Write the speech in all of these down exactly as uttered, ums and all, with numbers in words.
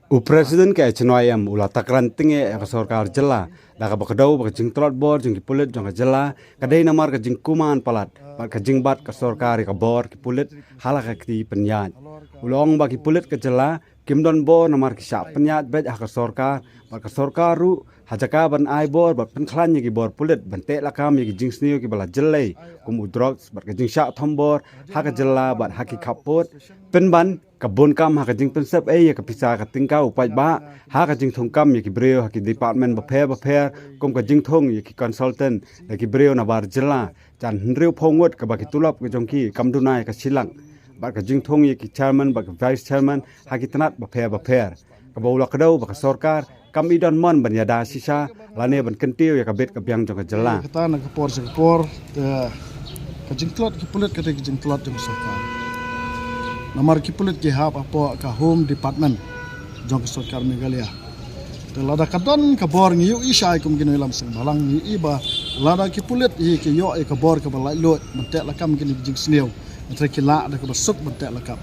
U President ka H N Y M u la takran tyngeh ïa ka sorkar jylla da kaba kdew ba ka jingtlot bor jong ki pulit jong ka jylla ka dei namar ka jingkuman palat bad ka jingbat ka sorkar ïa ka bor ki pulit ha la ka kti pynïaid. U la ong ba ki pulit ka jylla kim don bor namar ki shah pynïaid beit ha ka sorkar bad ka sorkar ruh ha jaka ban ai bor bad pynkhlaiñ ïa ki bor pulit ban teh lakam ïa ki jingsniew kiba la jyllei kum u drugs bad ka jingshah thombor ha ka jylla bad ha ki khappud. Pynban ka bun kam ha ka jingpynsep ei ïa ka pisa ka tyngka u paidbah ha ka jingthung kam ïa ki briew ha ki department bapher bapher kum ka jingthung ïa ki consultant da ki briew nabar jylla. Jan hynriew phew ngut kaba ki tulop ka jong ki kam duna ïa ka shilak bad ka jingthung ïa ki chairman bad ka vice chairman ha ki tnat bapher bapher. Kaba u la kdew ba ka sorkar kam i don mon ban ïada shisha lane ban kyntiew ïa ka bit ka biang jong ka jylla. Kata na ka por sha ka por te ka jingtlot ki pulit ka dei ka jingtlot jong ka sorkar. Namar ki pulit ki hap hapoh ka home department jong ka sorkar Meghalaya. Te lada ka don ka bor ngi ïohi shai kum ki nongïalam seng bhalang ngi ïohi ba lada ki pulit hi ki ïoh ïa ka bor kaba laitluid ban teh lakam kine ki jingsniew. Hynrei ki lah da kaba suk ban teh lakam.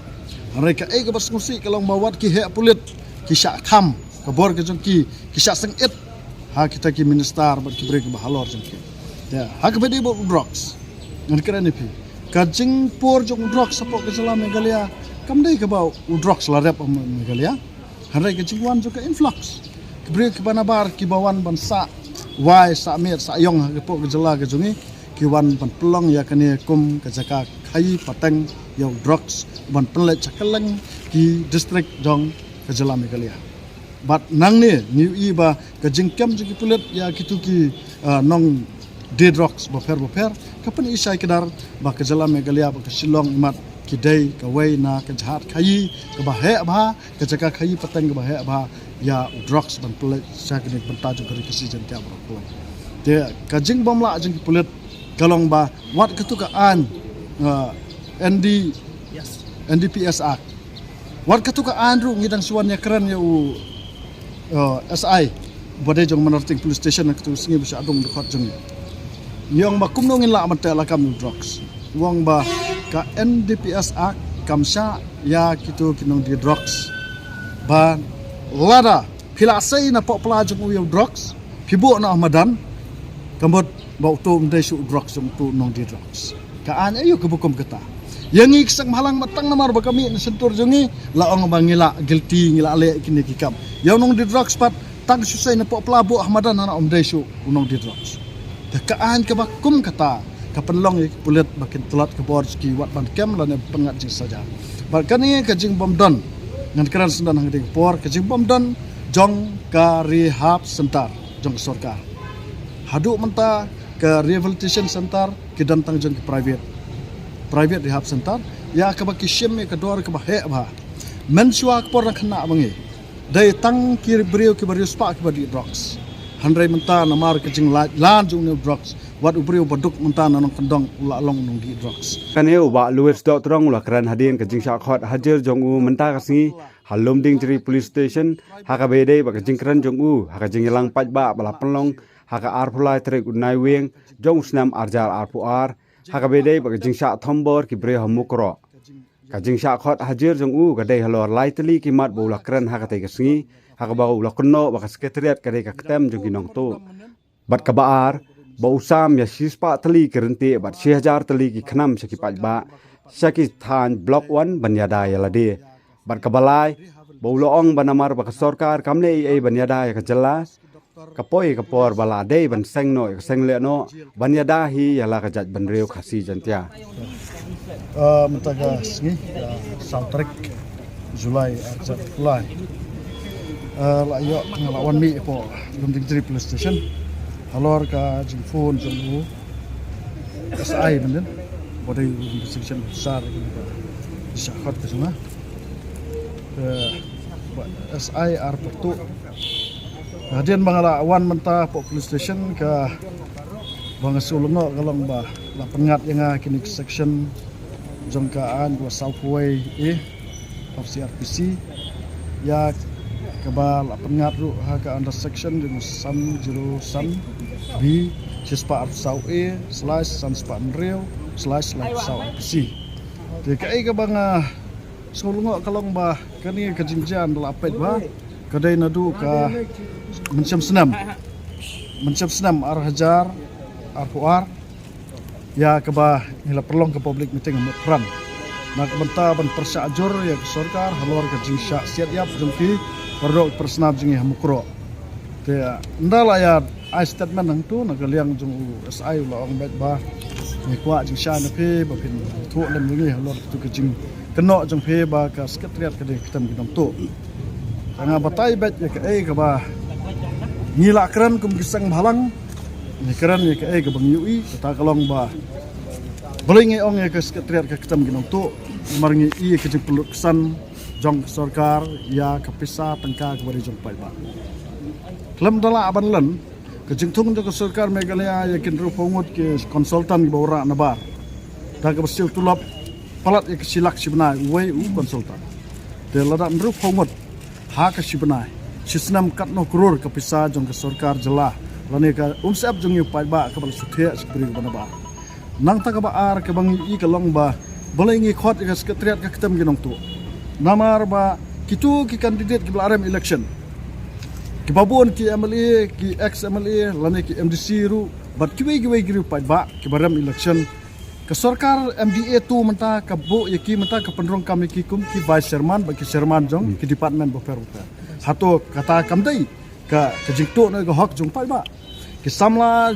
Hynrei kaei kaba sngewsih ka long ba wat ki heh pulit ki shah kham ka bor ka jong ki, ki shah seng it ha kita ki minister bad ki briew kiba halor jong ki. Te ha kaba dei bad u drugs ngan kren ïa phi ka jingpur jong u drugs hapoh ka jylla Meghalaya kam dei kaba u drugs la rep ha Meghalaya. Hynrei ka jingwan jong ka influx ki briew kiba nabar kiba wan ban sah wai sah miet sah ïong hapoh ka jylla ka jong ngi ki wan ban pynlong ïa kane kum ka jaka khaïi pateng ïa u drugs ban pynleit sha kylleng ki district jong ka jylla Meghalaya. Bad nangne ngi ïohi ba ka jingkem jong ki pulit ïa kitu ki ah, nongdie drugs bapher bapher ka pyni shai kdar ba ka jylla Meghalaya bad ka Shillong imat ki dei kawei na ka jaka khaïi kaba heh bha, ka jaka khaïi pateng kaba heh bha ïa u drugs ban pynleit sha kine ki bynta jong ka ri Khasi Jaiñtia baroh kawei. Te ka jingbymlah jong ki pulit ka long ba wat katu ka aiñ ah, N D N D P S Act. Wat katu ka aiñ ruh ngi dang shu wan ïakren ïa u uh, S I ba dei jong Mawryngkneng Police Station ha katu ka sngi ba shah dung dkhot jong ngi. Ngi ong ba kumno ngin lah ban teh lakam ïa u drugs. U ong ba ka N D P S Act kam shah ïa kitu ki nongdie drugs. Ba lada phi la sei na poh pla jong u ïa u drugs phi buh noh ha madan ka mut ba utu um dei shuh u drugs jong utu u nongdie drugs. Ka aiñ aïu kaba kum kata. Ïa ngi ki seng bhalang ma tang namar ba ka mih na shyntur jong ngi la ong ba ngi la guilty ngi la leh kine ki kam. Ïa u nongdie drugs pat tang shu sei na poh pla buh ha madan hana um dei shuh u nongdie drugs. Te ka aiñ kaba kum kata ka pynlong ïa ki pulit ba kin tlot ka bor jong ki wat ban kem lane pynngat jingsaja. Bad kane ka jingbymdon ngan kren syndon hangne ka por ka jingbymdon jong ka rehab center jong ka sorkar. Haduh mynta ka rehabilitation center ki don tang jong ki private private rehab center ïa kaba ki shim ïa ka dor kaba heh bha. Mynshuwa ka por na khynnah ba ngi dei tang ki briew kiba riewspah kiba dih drugs. Hynrei mynta namar ka jinglait lan jong u drugs wat u briew ba duk mynta na nongkyndong u la long u nongdih drugs. Kane u Bah Louis Dohtdong u la kren hadien ka jingshah khot hajir jong u mynta ka sngi ha Lumdiengjri Police Station ha kaba ïadei bad ka jingkren jong u ha ka jingïalang paidbah ba la pynlong ha ka arphew lai tarik u Naiwieng jong u snem ar hajar arphew ar ha kaba ïadei bad ka jingshah thombor ki briew ha Mukroh. Ka jingshah khot hajir jong u ka dei halor lai tylli ki mat ba u la kren ha katei ka sngi ha kaba u la kynnoh ba ka Secretariat ka dei ka ktem jong ki nongtuh. Bad kaba ar ba u sam ïa shispah tylli ki ryntih bad shi hajar tylli ki khnam sha ki paidbah sha ki thaiñ Block One ban ïada ïa lade. Bad kaba lai ba u la ong ba namar ba ka sorkar kam leh ei ei ban ïada ïa ka jylla ka poi ka por ba la dei ban seng noh ïa ka seng leh noh ban ïada hi ïa la ka jaitbynriew Khasi Jaiñtia. Ah, mynta ka sngi, ah, saw tarik July, ah, July. Ah, la ïoh nga la wan mih hapoh Lumdiengjri Police Station halor ka jingphone jong u S I mynnin ba dei u investigation officer ka jingshah khot ka jong nga. Eh, ba S I ar patu. Hadien ba nga la wan mynta hapoh police station kaba nga shu lyngngoh ka long ba la pynngat ïa nga kine ki section jong ka aiñ kaba sawphew wei A of C R P C ïa kaba la pynngat ruh ha ka under section jong u san zero san B shispah arphew saw A slash san spah hynriew slash laiphew saw R P C. Te kaei kaba nga shu lyngngoh ka long ba kane ka jingjia da la peit bha. Ka dei naduh ka mynshem snem, mynshem snem ar hajar arphew ar, ïa kaba ngi la pynlong ka public meeting ha Motphran na ka bynta ban pyrshah jur ïa ka sorkar halor ka jingshah siat ïap jong ki para doh para snam jong ngi ha Mukroh. Te ynda la ïa ai statement hangtu na ka liang jong u S I u la ong beit ba ngi kwah jingshai na phi ba phin thuh lem ïa ngi halor katu ka jingkynnoh jong phi ba ka Secretariat ka dei ka ktem ki nongtuh. Te nga batai beit ïa kaei kaba ngi la kren kum ki seng bhalang, ngi kren ïa kaei kaba ngi ïohi, kata ka long ba balei ngi ong ïa ka Secretariat ka ktem ki nongtuh, namar ngi ïohi ïa ka jingpynlut ksan jong ka sorkar ïa ka pisa tyngka kaba dei jong paidbah. Khlem da lah ban len, ka jingthung jong ka sorkar Meghalaya ïa ki hynriewphew ngut ki consultant kiba wanrah nabar da kaba siew tulop palat ïa ka shi lak shi bnai uwei u consultant. Te lada hynriewphew ngut ha ka shi bnai, shi snem katno klur ka pisa jong ka sorkar jylla lane ka umsyep jong ngi u paidbah kaba la shu thiah sha ki briew kiba nabar. Nangta kaba ar kaba ngi ïohi ka long ba balei ngi khot ïa ka Secretariat ka ktem ki nongtuh. Namar ba kitu ki candidate kiba la rem election, kiba bun ki M L A, ki ex M L A lane ki M D C ruh bad kiwei kiwei ki riew paidbah kiba rem election, ka sorkar M D A tu mynta ka buh ïa ki, mynta ka pynrung kam ïa ki kum ki vice chairman bad ki chairman jong ki department bapher bapher. Hato kata kam dei ka, ka jingtuh na ka hok jong paidbah? Ki samla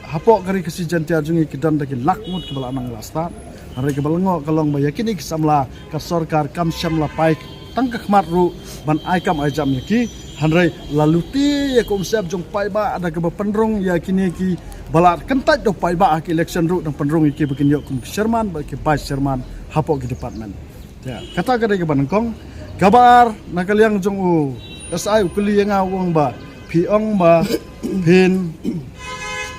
hapoh ka Ri Khasi Jaiñtia jong ngi ki don da ki lak ngut kiba la nang la stad. Hynrei kaba lyngngoh ka long ba ïa kine ki samla ka sorkar kam shym la peit tang ka khmat ruh ban ai kam ai jam ïa ki. Hynrei la lute ïa ka umsyep jong paidbah da kaba pynrung ïa kine kiba la kyntait da u paidbah ha ki election ruh, dang pynrung ïa ki ba kin ïoh kum ki chairman bad ki vice chairman hapoh ki department. Te kata ka dei kaba nyngkong. Kaba ar, na ka liang jong u S I u kylli ïa nga u ong ba phi ong ba phin,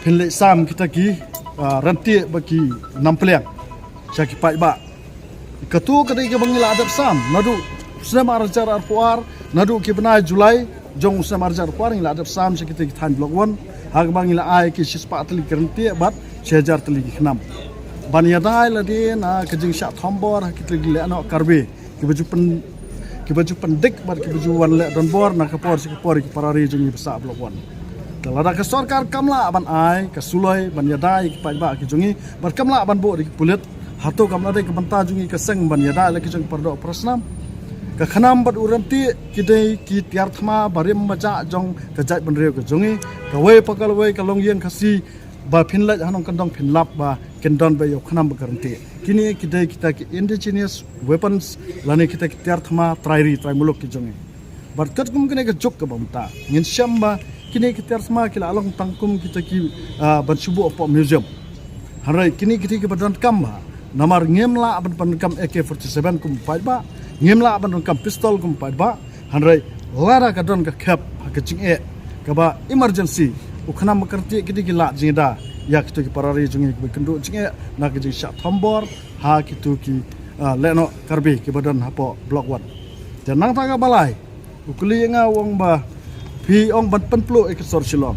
phin leit sam kita ki, ah, ryntieh bad ki nampliang sha ki paidbah. Katu ka dei kaba ngi la dep sam naduh snem ar hajar arphew ar, naduh ki bnai July jong u snem ar hajar arphew ar ngi la dep sam sha kita ki thaiñ Block One, ha kaba ngi la ai ki shispah tylli ki ryntieh bad shi hajar tylli ki khnam ban ïada ïa lade na ka jingshah thombor ha ki tylli ki lehnoh Karbi kiba ju pyn, kiba ju pyndik bad kiba ju wan leh donbor na ka por sha ka por ïa ki para ri jong ngi ba sah Block One. Te lada ka sorkar kam lah ban ai ka suloi ban ïada ïa ki paidbah ki jong ngi bad kam lah ban buh da ki pulit, hato kam lah dei ka bynta jong ngi ka seng ban ïada ïa la ki jong para doh para snam? Ka khnam bad u ryntieh ki dei ki tiar thma barim bajah jong ka jaitbynriew ka jong ngi. Kawei pa kawei ka longïing Khasi ba phin leit ha nongkyndong phin lap ba kin don beit ïa u khnam bad ka ryntieh. Kine ki dei kita ki indigenous weapons lane kita ki tiar thma trai ri trai muluk ki jong ngi. Bad katkum kane ka juk kaba mynta ngin shem ba kine ki tiar thma ki la long tang kum kita ki, ah, ban shu buh hapoh museum. Hynrei kine ki dei kiba donkam bha, namar ngim lah ban pyndonkam A K forty-seven kum paidbah, ngim lah ban donkam pistol kum paidbah. Hynrei lada ka don ka khep ha ka jingeh kaba emergency, u khnam bad ka ryntieh ki dei ki lad jingïada ïa kito ki para ri jong ngi kiba kynduh jingeh na ka jingshah thombor ha kito ki, ah, lehnoh Karbi kiba don hapoh Block One. Te nangta kaba lai, u kylli ïa nga u ong ba phi ong ban pynpluh ïa ka sor Shillong.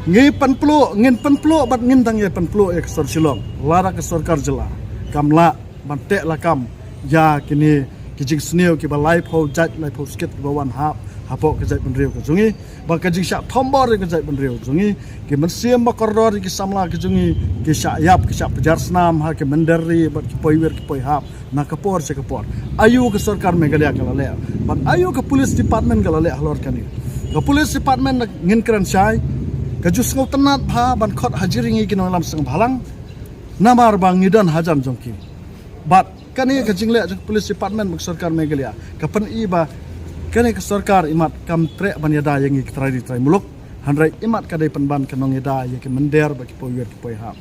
Ngi pynpluh, ngin pynpluh bad ngin dang ïa pynpluh ïa ka sor Shillong lada ka sorkar jylla kam lah ban teh lakam ïa kine ki jingsniew kiba laiphew jait laiphew skit kiba wan hap hapoh ka jaitbynriew ka jong ngi. Ba ka jingshah thombor ïa ka jaitbynriew jong ngi, ki mynsiem ba kordor ïa ki samla ki jong ngi, ki shah ïap, ki shah pynjar snam ha ki mynder ri bad ki poiwir ki poihap na ka por sha ka por. Aïu ka sorkar Meghalaya ka la leh bad aïu ka police department ka la leh halor kane? Ka police department, ngin kren shai, ka ju sngewtynnat bha ban khot hajir ïa ngi ki nongïalam seng bhalang namar ba ngi don hajan jong ki. Bad kane ka jingleh jong ka police department bad ka sorkar Meghalaya ka pyni ba kane ka sorkar imat kam treh ban ïada ïa ngi ki trai ri trai muluk, hynrei imat ka dei pynban ka nongïada ïa ki mynder bad ki poiwir ki poihap.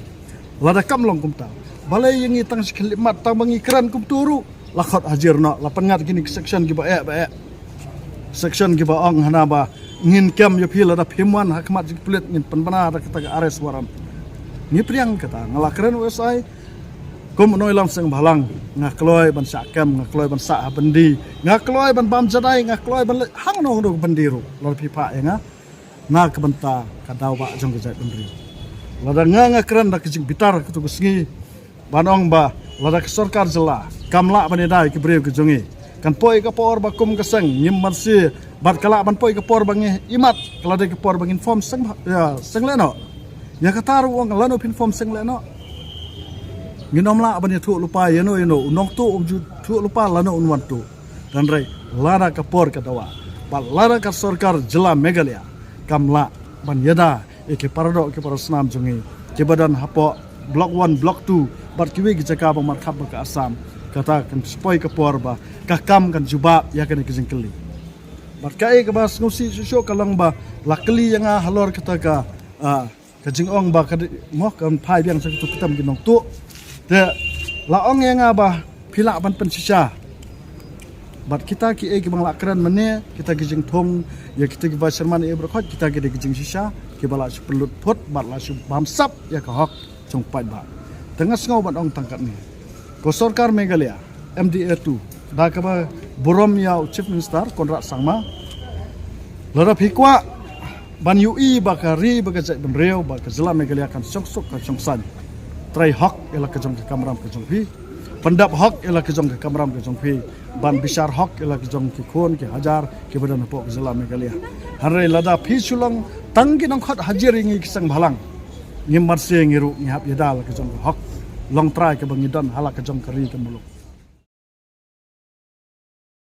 Lada kam long kumta, balei ïa ngi tang shi khyllipmat tang ba ngi kren kumta ruh la khot hajir noh, la pynngat kine ki section kiba eh ba eh, section kiba ong hana ba ngin kem ïa phi lada phim wan ha khmat jong ki pulit, ngin pynbna da kata ka arrest warrant. Ngi pdiang kata, nga la kren u S I kum u nongïalam seng bhalang, nga kloi ban shah kem, nga kloi ban sah ha byndi, nga kloi ban bam jadai, nga kloi ban leit hangno hangno ka byndi ruh lada phi phah ïa nga, na ka bynta ka daw ba jong ka jaitbynriew. Lada nga, nga kren da ka jingbitar ha katu ka sngi ban ong ba lada ka sorkar jylla kam lah ban ïada ïa ki briew ki jong ngi, Kan poi ka por ba kum ka seng ngim marsi, bad ka lah ban poi ka por ba ngi imat, ka la dei ka por ba ngin form seng, ïa, seng lehnoh. Ïa kata ruh ong lano phin form seng lehnoh. Ngin ym lah ban ïathuh lypa ïano ïano, u nongtuh um ju thuh lypa lano un wan tuh. Hynrei lada ka por ka dawa, bad lada ka sorkar jylla Meghalaya kam lah ban ïada ïa ki paradoh ki parasnam jong ngi kiba don hapoh Block One, Block Two bad kiwei ki jaka ba markhap bad ka Assam, kata kan sa poi ka por ba ka kam kan jubab ïa kane ka jingkylli. Bad kaei kaba sngewsih shuh shuh ka long ba la kylli ïa nga halor kata ka, ah, ka jingong ba ka dei, mo, kan phai biang sha kitu kitam ki nongtuh. Te la ong ïa nga ba phi lah ban pynshisha. Bad kita kiei kiba nga la kren mynne, kita ki jingthung ïa kita ki vice chairman ïa baroh, kita ki dei ki jingshisha kiba la shu pynlut phut bad la shu bamsap ïa ka hok jong paidbah. Te nga sngew ban ong tang katne, ka sorkar Meghalaya, M D A two, da kaba burom ïa u Chief Minister Conrad Sangma, lada phi kwah ban ïohi ba ka ri bad ka jaitbynriew bad ka jylla Meghalaya kan shong suk kan shong saiñ, trei hok ïa la ka jong ka kamram ka jong phi, pyndap hok ïa la ka jong ka kamram ka jong phi, ban bishar hok ïa la ka jong ki khun ki hajar kiba don hapoh ka jylla Meghalaya. Hynrei lada phi shu long tang ki nongkhot hajir ïa ngi ki seng bhalang, ngim marsi ngi ruh ngi hap ïada la ka jong ka hok longtrai kaba ngi don ha la ka jong ka ri ka muluk.